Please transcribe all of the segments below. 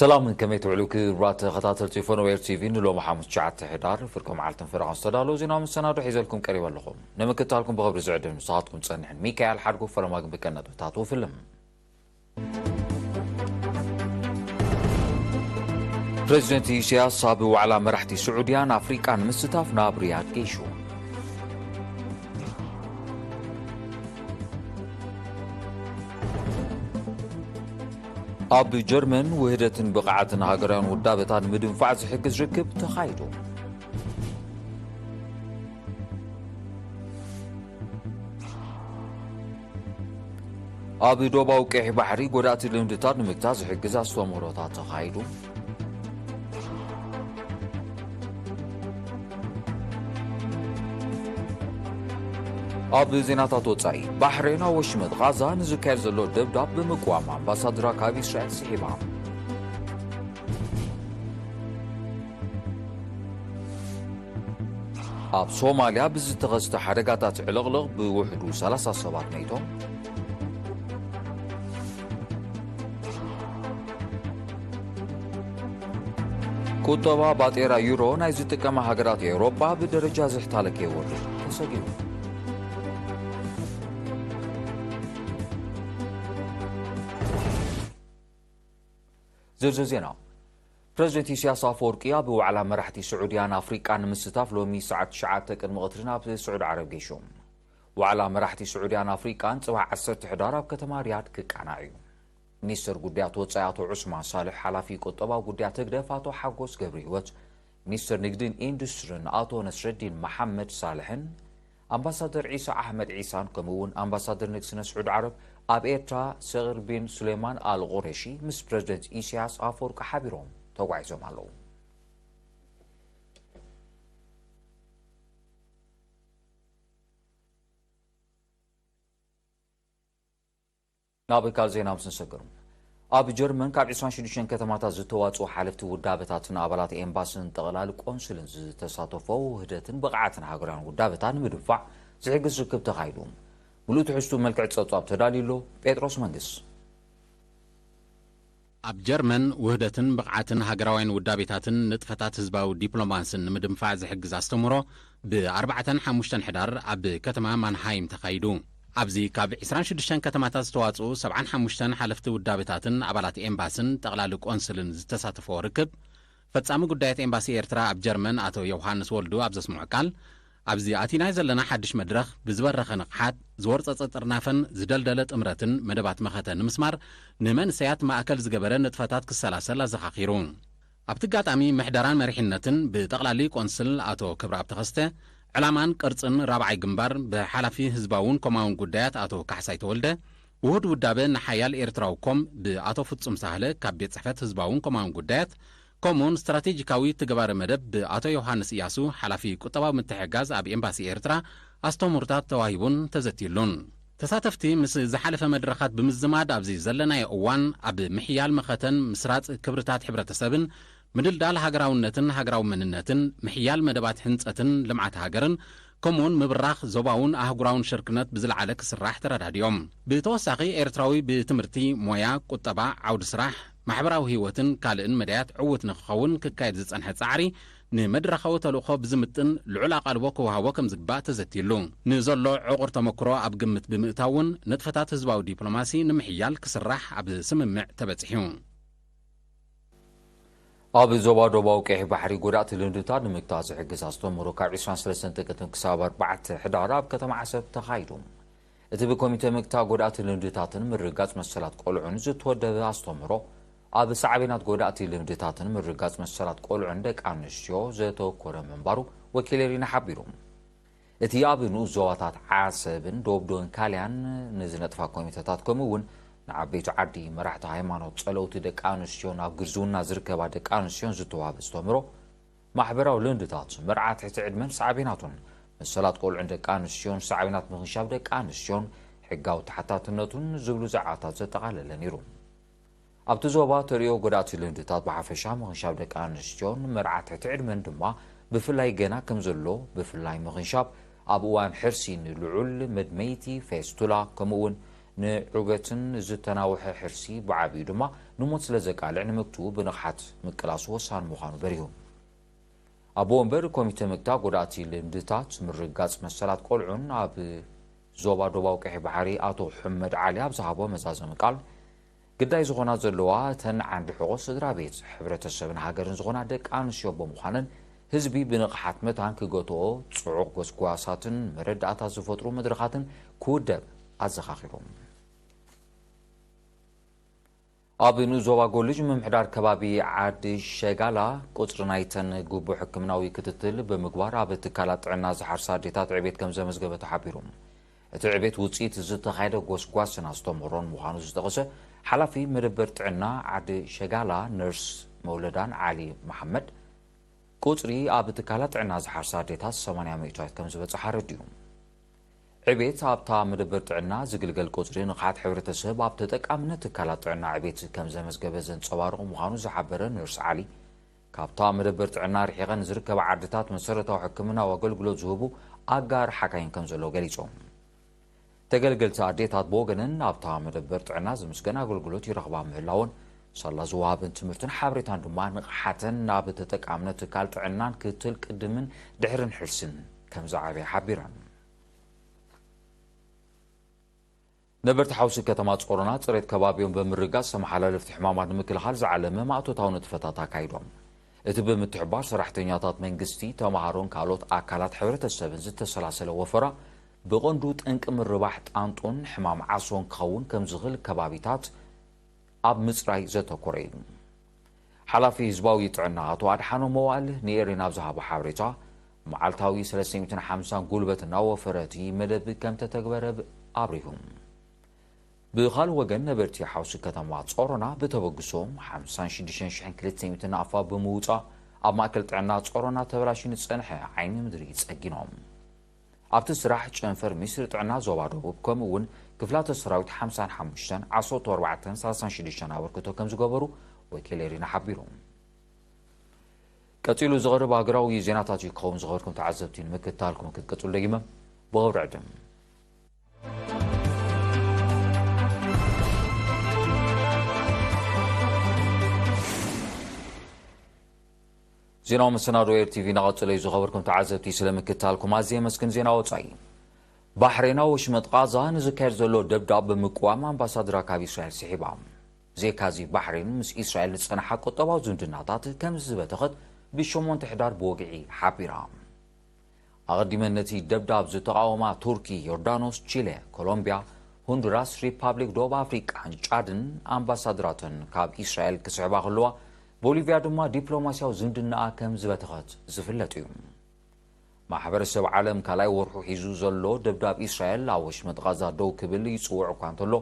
ሰላም፣ ከመይ ትውዕሉ ክቡራት ተኸታተልቲ ፎኖዌር ቲቪ? ንሎሚ ሓሙስ ትሽዓተ ሕዳር ፍርቂ መዓልትን ፈረቓን ዝተዳለዉ ዜናዊ መሰናዶ ሒዘልኩም ቀሪበ ኣለኹ። ንምክትታልኩም ብኽብሪ ዝዕድም ንስኻትኩም ዝጸንሕን ሚካኤል ሓድጉ። ፈለማ ግን ብቀን ነጥብታት ወፍልም። ፕሬዚደንት ኢሳያስ ኣብ ዋዕላ መራሕቲ ስዑድያን ኣፍሪቃን ምስታፍ ናብ ሪያድ ገይሹ። ኣብ ጀርመን ውህደትን ብቕዓትን ሃገራውያን ውዳበታት ንምድንፋዕ ዝሕግዝ ርክብ ተኻይዱ። ኣብ ዶባዊ ቀይሕ ባሕሪ ጎዳእቲ ልምድታት ንምግታእ ዝሕግዝ ኣስተምህሮታት ተኻይዱ። ኣብ ዜናታት ወጻኢ፣ ባሕሬን ኣብ ወሽመጥ ቓዛ ንዝካየድ ዘሎ ደብዳብ ብምቅዋም ኣምባሳደራ ካብ እስራኤል ስሒባ። ኣብ ሶማልያ ብዝተኸስተ ሓደጋታት ዕልቕልቕ ብውሕዱ ሰላሳ ሰባት መይቶም። ቁጠባ ባጤራ ዩሮ ናይ ዝጥቀማ ሃገራት ኤውሮጳ ብደረጃ ዝሕታለ ከይወርድ ተሰጊኡ። ዝርዝር ዜና። ፕረዚደንት ኢሳያስ ኣፈወርቂ ኣብ ዋዕላ መራሕቲ ስዑድያን ኣፍሪቃን ንምስታፍ ሎሚ ሰዓት ትሽዓተ ቅድሚ ቀትሪ ናብ ስዑዲ ዓረብ ገይሹ። ዋዕላ መራሕቲ ስዑድያን ኣፍሪቃን ጽባሕ ዓሰርተ ሕዳር ኣብ ከተማ ሪያድ ክቃናዕ እዩ። ሚኒስትር ጉዳያት ወጻኢ ኣቶ ዑስማን ሳልሕ፣ ሓላፊ ቁጠባዊ ጉዳያት ህግደፍ ኣቶ ሓጎስ ገብረ ህይወት፣ ሚኒስትር ንግድን ኢንዱስትርን ኣቶ ነስረዲን መሓመድ ሳልሕን ኣምባሳደር ዒሳ ኣሕመድ ዒሳን ከምኡ እውን ኣምባሳደር ንግስነት ስዑዲ ዓረብ ኣብ ኤርትራ ሰቒር ቢን ሱሌማን ኣል ቁሬሺ ምስ ፕረዚደንት ኢሳያስ ኣፈወርቂ ሓቢሮም ተጓዒዞም ኣለዉ። ናብ ካልእ ዜና ምስ ንሰግር፣ ኣብ ጀርመን ካብ ዕስራን ሽዱሽተን ከተማታት ዝተዋጽኡ ሓለፍቲ ውዳበታትን ኣባላት ኤምባስን ጠቕላሊ ቆንስልን ዝተሳተፎ ውህደትን ብቕዓትን ሃገራውያን ውዳበታት ንምድንፋዕ ዝሕግዝ ርክብ ተኻይዱ። ምሉእ ትሕዝቱ መልክዕ ጸብጻብ ተዳልዩ ኣሎ። ጴጥሮስ መንግስ። ኣብ ጀርመን ውህደትን ብቕዓትን ሃገራውያን ውዳቤታትን ንጥፈታት ህዝባዊ ዲፕሎማስን ንምድንፋዕ ዝሕግዝ ኣስተምህሮ ብኣርባዕተን ሓሙሽተን ሕዳር ኣብ ከተማ ማንሃይም ተኻይዱ። ኣብዚ ካብ ዕስራን ሽዱሽተን ከተማታት ዝተዋጽኡ ሰብዓን ሓሙሽተን ሓለፍቲ ውዳቤታትን ኣባላት ኤምባስን ጠቕላሊ ቆንስልን ዝተሳተፈዎ ርክብ፣ ፈጻሚ ጉዳያት ኤምባሲ ኤርትራ ኣብ ጀርመን ኣቶ ዮውሃንስ ወልዱ ኣብ ዘስምዖ ቃል፣ ኣብዚ ኣቲናዮ ዘለና ሓድሽ መድረኽ ብዝበረኸ ንቕሓት፣ ዝወርጸጸ ጥርናፈን ዝደልደለ ጥምረትን መደባት መኸተ ንምስማር ንመንእሰያት ማእከል ዝገበረ ንጥፈታት ክሰላሰል ኣዘኻኺሩ። ኣብቲ ኣጋጣሚ ምሕደራን መሪሕነትን ብጠቕላሊ ቆንስል ኣቶ ክብረኣብ ተኸስተ፣ ዕላማን ቅርጽን ራብዓይ ግንባር ብሓላፊ ህዝባውን ኮማውን ጉዳያት ኣቶ ካሕሳይ ተወልደ፣ ውሁድ ውዳበ ንሓያል ኤርትራዊ ኮም ብኣቶ ፍጹም ሳህለ ካብ ቤት ጽሕፈት ህዝባውን ኮማውን ጉዳያት፣ ከምኡውን ስትራቴጂካዊ ተገባሪ መደብ ብኣቶ ዮሃንስ እያሱ፣ ሓላፊ ቁጠባዊ ምትሕግጋዝ ኣብ ኤምባሲ ኤርትራ፣ ኣስተምህሮታት ተዋሂቡን ተዘትዩሉን። ተሳተፍቲ ምስ ዝሓለፈ መድረኻት ብምዝማድ፣ ኣብዚ ዘለናዮ እዋን ኣብ ምሕያል መኸተን ምስራጽ ክብርታት ሕብረተሰብን ምድልዳል ሃገራውነትን ሃገራዊ መንነትን፣ ምሕያል መደባት ህንጸትን ልምዓት ሃገርን፣ ከምኡውን ምብራኽ ዞባውን ኣህጉራውን ሽርክነት ብዝለዓለ ክስራሕ ተረዳዲኦም። ብተወሳኺ፣ ኤርትራዊ ብትምህርቲ፣ ሞያ፣ ቁጠባ፣ ዓውዲ ስራሕ፣ ማሕበራዊ ህይወትን ካልእን መዳያት ዕዉት ንክኸውን ክካየድ ዝጸንሐ ጻዕሪ፣ ንመድረኻዊ ተልእኾ ብዝምጥን ልዑል ኣቓልቦ ክወሃቦ ከም ዝግባእ ተዘትዩሉ። ንዘሎ ዕቑር ተመክሮ ኣብ ግምት ብምእታው እውን፣ ንጥፈታት ህዝባዊ ዲፕሎማሲ ንምሕያል ክስራሕ ኣብ ስምምዕ ተበጺሑ። ኣብ ዞባ ደቡባዊ ቀይሕ ባሕሪ ጎዳእቲ ልምድታት ንምግታእ ዝሕግዝ ኣስተምህሮ ካብ ዕስራን ሰለስተን ጥቅምቲ ክሳብ ኣርባዕተ ሕዳር ኣብ ከተማ ዓሰብ ተኻይዱ። እቲ ብኮሚተ ምግታእ ጎዳእቲ ልምድታትን ምርግጋጽ መሰላት ቆልዑን ዝተወደበ ኣስተምህሮ፣ ኣብ ሳዕቤናት ጎዳእቲ ልምድታትን ምርግጋጽ መሰላት ቆልዑን ደቂ ኣንስትዮ ዘተኮረ ምንባሩ ወኪል ኤሪና ሓቢሩ። እቲ ኣብ ንኡስ ዞባታት ዓሰብን ዶብ ዶንካልያን ንዝነጥፋ ኮሚተታት፣ ከምኡ እውን ንዓበይቲ ዓዲ፣ መራሕቲ ሃይማኖት፣ ጸለውቲ ደቂ ኣንስትዮን ኣብ ግርዝውና ዝርከባ ደቂ ኣንስትዮን ዝተዋህበ ኣስተምህሮ፣ ማሕበራዊ ልምድታት፣ መርዓ ትሕቲ ዕድመን ሳዕቤናቱን፣ መሰላት ቆልዑን ደቂ ኣንስትዮን ሳዕቤናት ምኽንሻብ ደቂ ኣንስትዮን ሕጋዊ ተሓታትነቱን ዝብሉ ዛዕባታት ዘጠቓለለ ነይሩ። ኣብቲ ዞባ ተርእዮ ጎዳእቲ ልምድታት ብሓፈሻ ምኽንሻብ ደቂ ኣንስትዮን መርዓ ትሕቲ ዕድመን ድማ ብፍላይ ገና ከም ዘሎ፣ ብፍላይ ምኽንሻብ ኣብ እዋን ሕርሲ ንልዑል መድመይቲ ፌስቱላ፣ ከምኡ እውን ንዑገትን ዝተናውሐ ሕርሲ ብዓብዩ ድማ ንሞት ስለ ዘቃልዕ ንምግትኡ ብንቕሓት ምቅላሱ ወሳኒ ምዃኑ በሪሁ። ኣቦ ወንበር ኮሚተ ምግታ ጎዳእቲ ልምድታት ምርጋጽ መሰላት ቆልዑን ኣብ ዞባ ዶባዊ ቀይሕ ባሕሪ ኣቶ ሕመድ ዓሊ ኣብ ዝሃቦ መዛዘሚ ቃል፣ ግዳይ ዝኾና ዘለዋ እተን ዓንዲ ሕቖ ስድራ ቤት ሕብረተሰብን ሃገርን ዝኾና ደቂ ኣንስትዮ ብምዃነን ህዝቢ ብንቕሓት መታን ክገትኦ ጽዑቕ ጎስጓሳትን መረዳእታ ዝፈጥሩ መድረኻትን ክውደብ ኣዘኻኺሮም። ኣብ ንኡስ ዞባ ጎልጅ ምምሕዳር ከባቢ ዓዲ ሸጋላ ቁጽሪ ናይተን ግቡእ ሕክምናዊ ክትትል ብምግባር ኣብ ትካላት ጥዕና ዝሓርሳ ኣዴታት ዕቤት ከም ዘመዝገበ ተሓቢሩ። እቲ ዕቤት ውጽኢት ዝተኻየደ ጎስጓስን ኣስተምህሮን ምዃኑ ዝጠቐሰ ሓላፊ መደበር ጥዕና ዓዲ ሸጋላ ነርስ መውለዳን ዓሊ መሓመድ፣ ቁጽሪ ኣብ ትካላት ጥዕና ዝሓርሳ ኣዴታት ሰማንያ ሚእታዊት ከም ዝበጽሓ ኣረዲኡ። ዕቤት ኣብታ መደበር ጥዕና ዝግልገል ቁጽሪ ንቕሓት ሕብረተሰብ ኣብ ተጠቃምነት ትካላት ጥዕና ዕቤት ከም ዘመዝገበ ዘንጸባርቕ ምዃኑ ዝሓበረ ነርስ ዓሊ፣ ካብታ መደበር ጥዕና ርሒቐን ዝርከባ ዓድታት መሰረታዊ ሕክምናዊ ኣገልግሎት ዝህቡ ኣጋር ሓካይም ከም ዘለዉ ገሊጾም። ተገልገልቲ ኣዴታት ብወገነን ኣብታ መደበር ጥዕና ዝምስገን ኣገልግሎት ይረኽባ ምህላወን፣ ሳላ ዝወሃበን ትምህርትን ሓበሬታን ድማ ንቕሓተን ናብ ተጠቃምነት ትካል ጥዕናን ክትል ቅድምን ድሕርን ሕርስን ከም ዝዓበየ ሓቢረን። ነበርቲ ሓውሲ ከተማ ጾሮና ጽሬት ከባቢኦም ብምርጋጽ ተመሓላለፍቲ ሕማማት ንምክልኻል ዝዓለመ ማእቶታዊ ንጥፈታት ኣካይዶም። እቲ ብምትሕባር ሰራሕተኛታት መንግስቲ፣ ተምሃሮን ካልኦት ኣካላት ሕብረተሰብን ዝተሰላሰለ ወፈራ ብቐንዱ ጠንቂ ምርባሕ ጣንጡን ሕማም ዓሶን ክኸውን ከም ዝኽእል ከባቢታት ኣብ ምጽራይ ዘተኮረ እዩ። ሓላፊ ህዝባዊ ጥዕና ኣቶ ኣድሓኖም መዋእል ንኤሪና ኣብ ዝሃቦ ሓበሬታ፣ መዓልታዊ ሰለስተ ሚእትን ሓምሳን ጉልበት እናወፈረ እቲ መደብ ከም ተተግበረ ኣብሪሁ። ብኻልእ ወገን ነበርቲ ሓውሲ ከተማ ጾሮና ብተበግሶም ሓምሳን ሽዱሽተን ሽሕን ክልተ ሚእቲ ናቕፋ ብምውጻእ ኣብ ማእከል ጥዕና ጾሮና ተበላሽዩ ንጸንሐ ዓይኒ ምድሪ ጸጊኖም። ኣብቲ ስራሕ ጨንፈር ሚኒስትሪ ጥዕና ዞባ ደቡብ ከምኡ እውን ክፍላተ ሰራዊት ሓምሳን ሓሙሽተን ዓሰርተ ኣርባዕተን ሰላሳን ሽዱሽተን ኣበርክቶ ከም ዝገበሩ ወኪል ኤሪና ሓቢሩ። ቀጺሉ ዝቐርብ ሃገራዊ ዜናታት እዩ ክኸውን። ዝኸበርኩም ተዓዘብቲ ንምክትታልኩም ክትቀጽሉ ደጊመ ብኽብሪ ዕድም። ዜናዊ መሰናዶ ኤር ቲቪ እናቐጸለ እዩ። ዝኸበርኩም ተዓዘብቲ ስለ ምክትታልኩም ኣዝየ የመስግን። ዜና ወጻኢ። ባሕሬን ኣብ ወሽመጥ ቃዛ ንዝካየድ ዘሎ ደብዳብ ብምቅዋም ኣምባሳደራ ካብ እስራኤል ስሒባ። ብዘይካዚ ባሕሬን ምስ እስራኤል ዝጸንሓ ቁጠባዊ ዝምድናታት ከም ዝበተኸት ብሸሞንተ ሕዳር ብወግዒ ሓቢራ። ኣቐዲመን ነቲ ደብዳብ ዝተቓወማ ቱርኪ፣ ዮርዳኖስ፣ ቺለ፣ ኮሎምቢያ፣ ሆንዱራስ፣ ሪፓብሊክ ደቡብ ኣፍሪቃን ጫድን ኣምባሳደራተን ካብ እስራኤል ክስሕባ ከለዋ፣ ቦሊቪያ ድማ ዲፕሎማስያዊ ዝምድናኣ ከም ዝበተኸት ዝፍለጥ እዩ። ማሕበረሰብ ዓለም ካልኣይ ወርሑ ሒዙ ዘሎ ደብዳብ እስራኤል ኣብ ወሽመጥ ቃዛ ደው ክብል ይጽውዕ እኳ እንተሎ፣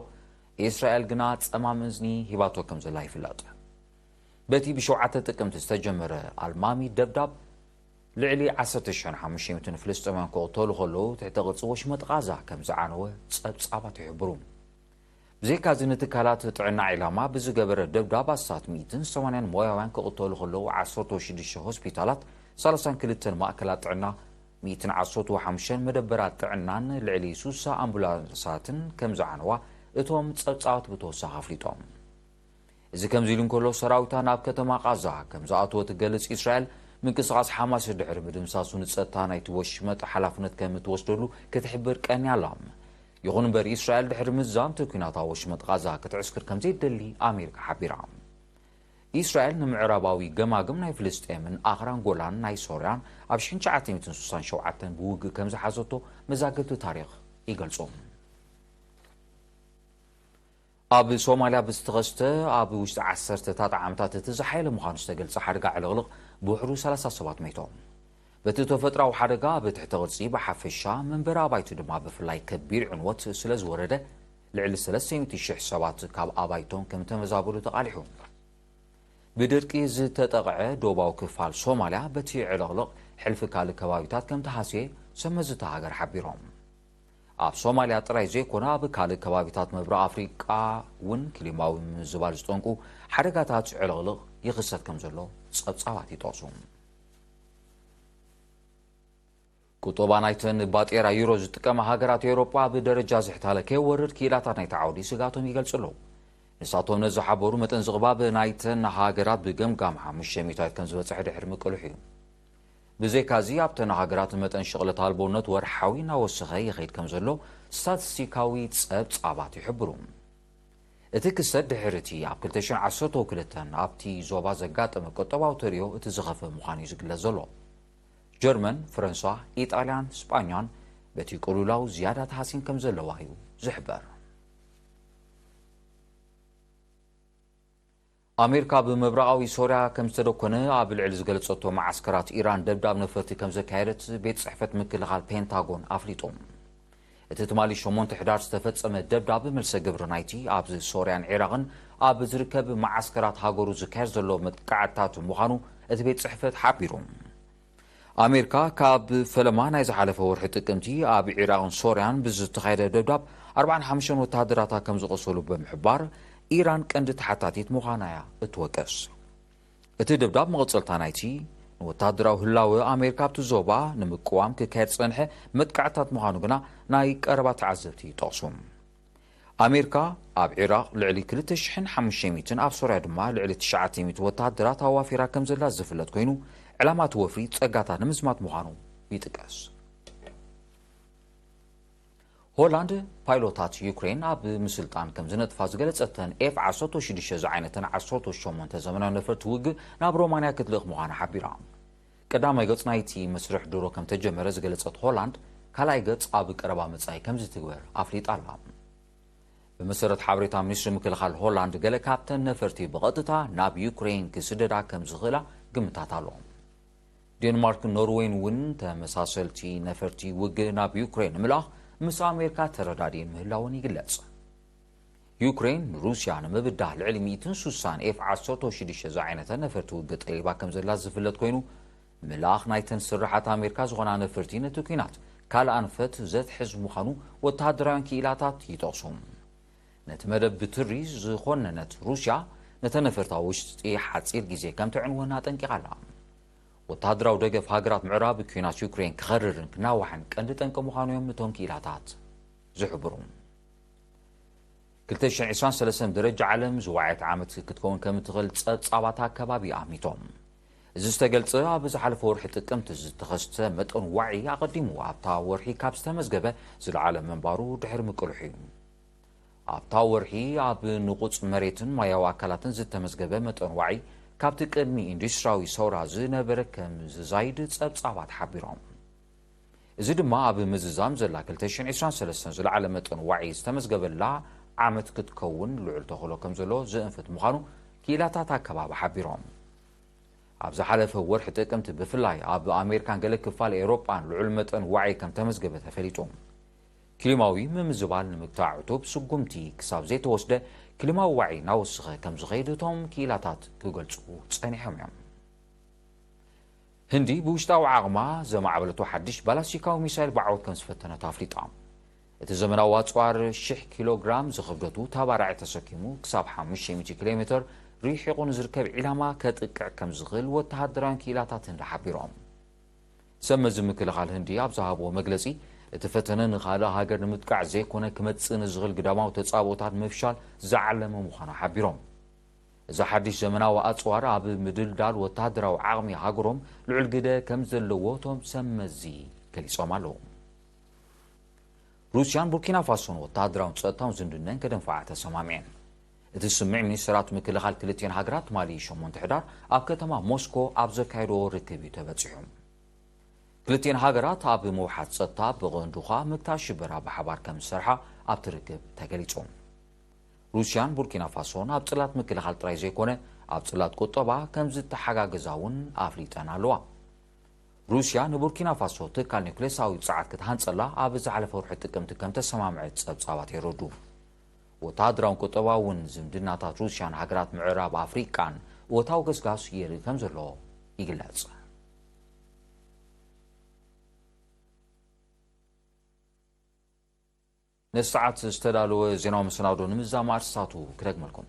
እስራኤል ግና ጸማም እዝኒ ሂባቶ ከም ዘላ ይፍለጥ። በቲ ብሸውዓተ ጥቅምቲ ዝተጀመረ ኣልማሚ ደብዳብ፣ ልዕሊ ዓሰርተ ሽሕን ሓሙሽተ ሚእትን ፍልስጤማውያን ክቕተሉ ከለዉ፣ ትሕተ ቅርጺ ወሽመጥ ቃዛ ከም ዝዓነወ ጸብጻባት ይሕብሩ። ብዘይካዚ፣ ንትካላት ጥዕና ዒላማ ብዝገበረ ደብዳብ ኣስታት ሚእትን ሰማንያን ሞያውያን ክቕተሉ ከለዉ፣ ዓሰርተ ሽዱሽተ ሆስፒታላት፣ ሰላሳን ክልተን ማእከላት ጥዕና፣ ሚእትን ዓሰርተ ሓሙሽተን መደበራት ጥዕናን ልዕሊ ሱሳ ኣምቡላንሳትን ከም ዝዓነዋ እቶም ጸብጻባት ብተወሳኺ ኣፍሊጦም። እዚ ከምዚ ኢሉ እንከሎ፣ ሰራዊታ ናብ ከተማ ቃዛ ከም ዝኣተወ ትገልጽ እስራኤል፣ ምንቅስቓስ ሓማስ ድሕሪ ምድምሳሱ ንጸጥታ ናይቲ ወሽመጥ ሓላፍነት ከም እትወስደሉ ክትሕብር ቀንያ ኣላ። ይኹን እምበር፣ እስራኤል ድሕሪ ምዛም እቲ ኲናት ኣብ ወሽመጥ ቃዛ ክትዕስክር ከም ዘይደሊ ኣሜሪካ ሓቢራ። እስራኤል ንምዕራባዊ ገማግም ናይ ፍልስጤምን ኣኽራን ጎላን ናይ ሶርያን ኣብ ሽሕን ትሽዓተ ሚእትን ስሳን ሸውዓተን ብውግእ ከም ዝሓዘቶ መዛግብቲ ታሪኽ ይገልጹ። ኣብ ሶማልያ ብዝተኸስተ ኣብ ውሽጢ ዓሰርተታት ዓመታት እቲ ዝሓየለ ምዃኑ ዝተገልጸ ሓደጋ ዕልቕልቕ ብውሕዱ ሰላሳ ሰባት መይቶም። በቲ ተፈጥራዊ ሓደጋ ኣብ ትሕተ ቅርጺ ብሓፈሻ መንበሪ ኣባይቲ ድማ ብፍላይ ከቢድ ዕንወት ስለ ዝወረደ ልዕሊ ሰለስተ ሚእቲ ሽሕ ሰባት ካብ ኣባይቶም ከም ተመዛበሉ ተቓሊሑ። ብድርቂ ዝተጠቕዐ ዶባዊ ክፋል ሶማልያ በቲ ዕልቕልቕ ሕልፊ ካልእ ከባቢታት ከም ተሃስየ ሰብ መዚ እታ ሃገር ሓቢሮም። ኣብ ሶማልያ ጥራይ ዘይኮነ ኣብ ካልእ ከባቢታት ምብራቕ ኣፍሪቃ እውን ክሊማዊ ምዝባል ዝጠንቁ ሓደጋታት ዕልቕልቕ ይኽሰት ከም ዘሎ ጸብጻባት ይጠቕሱ። ቁጠባ ናይተን ባጤራ ዩሮ ዝጥቀማ ሃገራት ኤውሮጳ ብደረጃ ዝሕታለ ከይወርድ ክኢላታት ናይቲ ዓውዲ ስጋቶም ይገልጹ ኣለዉ። ንሳቶም ነዚ ሓበሩ መጠን ዝቕባብ ናይተን ሃገራት ብገምጋም ሓሙሽተ ሚእታዊት ከም ዝበጽሐ ድሕሪ ምቅልሑ እዩ። ብዘይካዚ ኣብተን ሃገራት መጠን ሽቕለት ኣልቦነት ወርሓዊ እናወሰኸ ይኸይድ ከም ዘሎ ስታቲስቲካዊ ጸብጻባት ይሕብሩ። እቲ ክስተት ድሕሪ እቲ ኣብ ክልተ ሽሕን ዓሰርተ ክልተን ኣብቲ ዞባ ዘጋጠመ ቁጠባዊ ተርእዮ እቲ ዝኸፍአ ምዃኑ እዩ ዝግለጽ ዘሎ። ጀርመን፣ ፈረንሳ፣ ኢጣልያን ስጳኛን በቲ ቅልውላው ዝያዳ ተሃሲን ከም ዘለዋ እዩ ዝሕበር። ኣሜሪካ ብምብራቓዊ ሶርያ ከም ዝተደኮነ ኣብ ልዕሊ ዝገለጸቶ መዓስከራት ኢራን ደብዳብ ነፈርቲ ከም ዘካየደት ቤት ጽሕፈት ምክልኻል ፔንታጎን ኣፍሊጡ። እቲ ትማሊ ሸሞንተ ሕዳር ዝተፈጸመ ደብዳብ መልሰ ግብሪ ናይቲ ኣብ ሶርያን ዒራቕን ኣብ ዝርከብ መዓስከራት ሃገሩ ዝካየድ ዘሎ መጥቃዕትታት ምዃኑ እቲ ቤት ጽሕፈት ሓቢሩ። ኣሜሪካ ካብ ፈለማ ናይ ዝሓለፈ ወርሒ ጥቅምቲ ኣብ ዒራቕን ሶርያን ብዝተኻየደ ደብዳብ ኣርባዓን ሓሙሽተን ወተሃደራታ ከም ዝቆሰሉ ብምሕባር፣ ኢራን ቀንዲ ተሓታቲት ምዃና እያ እትወቅስ። እቲ ደብዳብ መቐጸልታ ናይቲ ንወተሃደራዊ ህላወ ኣሜሪካ ኣብቲ ዞባ ንምቅዋም ክካየድ ዝጸንሐ መጥቃዕትታት ምዃኑ ግና ናይ ቀረባ ተዓዘብቲ ይጠቕሱ። ኣሜሪካ ኣብ ዒራቕ ልዕሊ ክልተ ሽሕን ሓሙሽተ ሚእትን፣ ኣብ ሶርያ ድማ ልዕሊ ትሽዓተ ሚእቲ ወተሃደራት ኣዋፊራ ከም ዘላ ዝፍለጥ ኮይኑ፣ ዕላማ እቲ ወፍሪ ጸጋታት ንምዝማት ምዃኑ ይጥቀስ። ሆላንድ ፓይሎታት ዩክሬን ኣብ ምስልጣን ከም ዝነጥፋ ዝገለጸተን ኤፍ ዓሰርተ ሽዱሽተ ዝዓይነተን ዓሰርተ ሸሞንተ ዘመናዊ ነፈርቲ ውግእ ናብ ሮማንያ ክትልእኽ ምዃና ሓቢራ። ቀዳማይ ገጽ ናይቲ መስርሕ ድሮ ከም ተጀመረ ዝገለጸት ሆላንድ፣ ካልኣይ ገጽ ኣብ ቀረባ መጻኢ ከም ዝትግበር ኣፍሊጣ ኣላ። ብመሰረት ሓበሬታ ሚኒስትሪ ምክልኻል ሆላንድ፣ ገለ ካብተን ነፈርቲ ብቐጥታ ናብ ዩክሬን ክስደዳ ከም ዝኽእላ ግምታት ኣሎ። ዴንማርክን ኖርዌይን እውን ተመሳሰልቲ ነፈርቲ ውግእ ናብ ዩክሬን ንምልኣኽ ምስ ኣሜሪካ ተረዳዲእን ምህላወን ይግለጽ። ዩክሬን ንሩስያ ንምብዳህ ልዕሊ ሚእትን ስሳን ኤፍ ዓሰርተ ሽዱሽተ ዝዓይነተ ነፈርቲ ውግእ ጠሊባ ከም ዘላ ዝፍለጥ ኮይኑ፣ ምልኣኽ ናይተን ስርሓት ኣሜሪካ ዝኾና ነፈርቲ ነቲ ኲናት ካልእ ኣንፈት ዘትሕዝ ምዃኑ ወተሃደራውያን ክኢላታት ይጠቕሱ። ነቲ መደብ ብትሪ ዝኾነነት ሩስያ፣ ነተን ነፈርቲ ኣብ ውሽጢ ሓጺር ግዜ ከም ተዕንወን ኣጠንቂቓ ኣላ። ወተሃደራዊ ደገፍ ሃገራት ምዕራብ ኲናት ዩክሬን ክኸርርን ክናዋሕን ቀንዲ ጠንቂ ምዃኑ እዮም እቶም ክኢላታት ዝሕብሩ። ክልተ ሽሕን ዕስራን ሰለስተን ደረጃ ዓለም ዝወዓየት ዓመት ክትከውን ከም እትኽእል ጸብጻባት ኣከባቢ ኣሚቶም። እዚ ዝተገልጸ ኣብ ዝሓለፈ ወርሒ ጥቅምቲ ዝተኸስተ መጠን ዋዒ ኣቐዲሙ ኣብታ ወርሒ ካብ ዝተመዝገበ ዝለዓለ ምንባሩ ድሕሪ ምቅልሑ እዩ። ኣብታ ወርሒ ኣብ ንቑጽ መሬትን ማያዊ ኣካላትን ዝተመዝገበ መጠን ዋዒ ካብቲ ቅድሚ ኢንዱስትሪያዊ ሰውራ ዝነበረ ከም ዝዛይድ ጸብጻባት ሓቢሮም። እዚ ድማ ኣብ ምዝዛም ዘላ ክልተ ሽሕን ዕስራን ሰለስተን ዝለዓለ መጠን ዋዒ ዝተመዝገበላ ዓመት ክትከውን ልዑል ተኽእሎ ከም ዘሎ ዝእንፍት ምዃኑ ክኢላታት ኣከባቢ ሓቢሮም። ኣብ ዝሓለፈ ወርሒ ጥቅምቲ ብፍላይ ኣብ ኣሜሪካን ገለ ክፋል ኤውሮጳን ልዑል መጠን ዋዒ ከም ተመዝገበ ተፈሊጡ። ክሊማዊ ምምዝባል ንምግታእ ዕቱብ ስጉምቲ ክሳብ ዘይተወስደ፣ ክሊማዊ ዋዒ እናወሰኸ ከም ዝኸይድ እቶም ክኢላታት ክገልጹ ጸኒሖም እዮም። ህንዲ ብውሽጣዊ ዓቕማ ዘማዕበለቶ ሓድሽ ባላስቲካዊ ሚሳይል ብዓወት ከም ዝፈተነት ኣፍሊጣ። እቲ ዘመናዊ ኣጽዋር ሽሕ ኪሎ ግራም ዝኽብደቱ ተባራዒ ተሰኪሙ ክሳብ ሓሙሽተ ሚእቲ ኪሎ ሜትር ርሒቑ ንዝርከብ ዒላማ ከጥቅዕ ከም ዝኽእል ወተሃደራውያን ክኢላታት ህንዲ ሓቢሮም። ሰብ መዚ ምክልኻል ህንዲ ኣብ ዝሃብዎ መግለጺ፣ እቲ ፈተነ ንኻልእ ሃገር ንምጥቃዕ ዘይኮነ ክመጽእ ንዝኽእል ግዳማዊ ተጻብኦታት ንምፍሻል ዝዓለመ ምዃኑ ሓቢሮም። እዚ ሓድሽ ዘመናዊ ኣጽዋር ኣብ ምድልዳል ወተሃደራዊ ዓቕሚ ሃገሮም ልዑል ግደ ከም ዘለዎ እቶም ሰብ መዚ ገሊጾም ኣለዉ። ሩስያን ቡርኪና ፋሶን ወተሃደራውን ጸጥታውን ዝምድነን ከደንፍዓ ተሰማሚዐን። እቲ ስምምዕ ሚኒስተራት ምክልኻል ክልቲኤን ሃገራት ትማሊ ሸሞንተ ሕዳር ኣብ ከተማ ሞስኮ ኣብ ዘካየድዎ ርክብ እዩ ተበጺሑ። ክልቲኤን ሃገራት ኣብ ምውሓድ ጸጥታ ብቐንዱ ኸኣ ምግታእ ሽበራ ብሓባር ከም ዝሰርሓ ኣብቲ ርክብ ተገሊጹ። ሩስያን ቡርኪና ፋሶን ኣብ ጽላት ምክልኻል ጥራይ ዘይኮነ ኣብ ጽላት ቁጠባ ከም ዝተሓጋገዛ እውን ኣፍሊጠን ኣለዋ። ሩስያ ንቡርኪና ፋሶ ትካል ኒውክሌሳዊ ጸዓት ክትሃንጸላ ኣብ ዝሓለፈ ወርሒ ጥቅምቲ ከም ተሰማምዐት ጸብጻባት የረዱ። ወተሃደራውን ቁጠባውን ዝምድናታት ሩስያን ሃገራት ምዕራብ ኣፍሪቃን እወታዊ ገስጋስ የርኢ ከም ዘሎ ይግለጽ። ነዚ ሰዓት ዝተዳለወ ዜናዊ መሰናዶ ንምዛም ኣርእስታቱ ክደግመልኩም።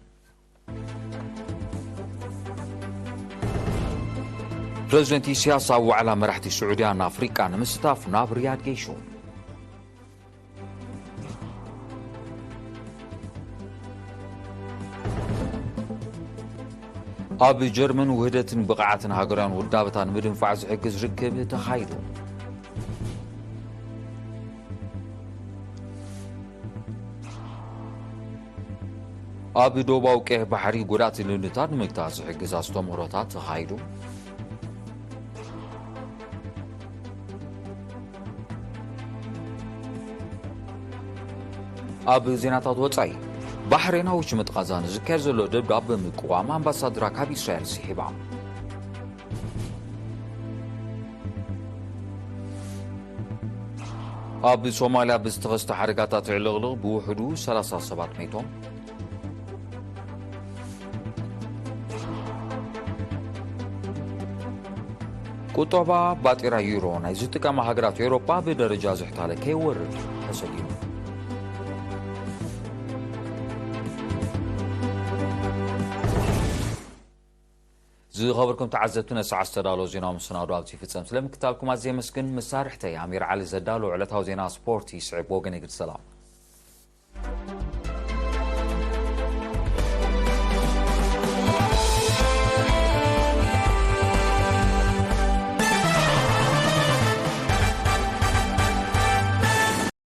ፕረዚደንት ኢሳያስ ኣብ ዋዕላ መራሕቲ ስዑድያን ኣፍሪቃን ንምስታፍ ናብ ሪያድ ገይሹ። ኣብ ጀርመን ውህደትን ብቕዓትን ሃገራውያን ውዳበታት ንምድንፋዕ ዝሕግዝ ርክብ ተኻይዱ። ኣብ ዶባዊ ቀይሕ ባሕሪ ጎዳእቲ ልምድታት ንምግታእ ዝሕግዝ ኣስተምህሮታት ተኻይዱ። ኣብ ዜናታት ወጻኢ፣ ባሕሬናዊ ሽመጥ ቓዛ ንዝካየድ ዘሎ ደብዳብ ብምቅዋም ኣምባሳድራ ካብ እስራኤል ስሒባ። ኣብ ሶማልያ ብዝተኸስተ ሓደጋታት ዕልቕልቕ ብውሕዱ ሰላሳ ሰባት መይቶም። ቁጠባ ባጤራ ዩሮ ናይ ዝጥቀማ ሃገራት ኤውሮጳ ብደረጃ ዝሕታለ ከይወርድ ተሰጊሙ። ዝኸበርኩም ተዓዘብቲ፣ ነሰዓ ዝተዳለወ ዜናዊ መሰናዶ ኣብዚ ይፍጸም። ስለምክታልኩም ኣዝየ የመስግን። መሳርሕተይ ኣሚር ዓሊ ዘዳለወ ዕለታዊ ዜና ስፖርት ይስዕብ። ወገን እግሪ ሰላም።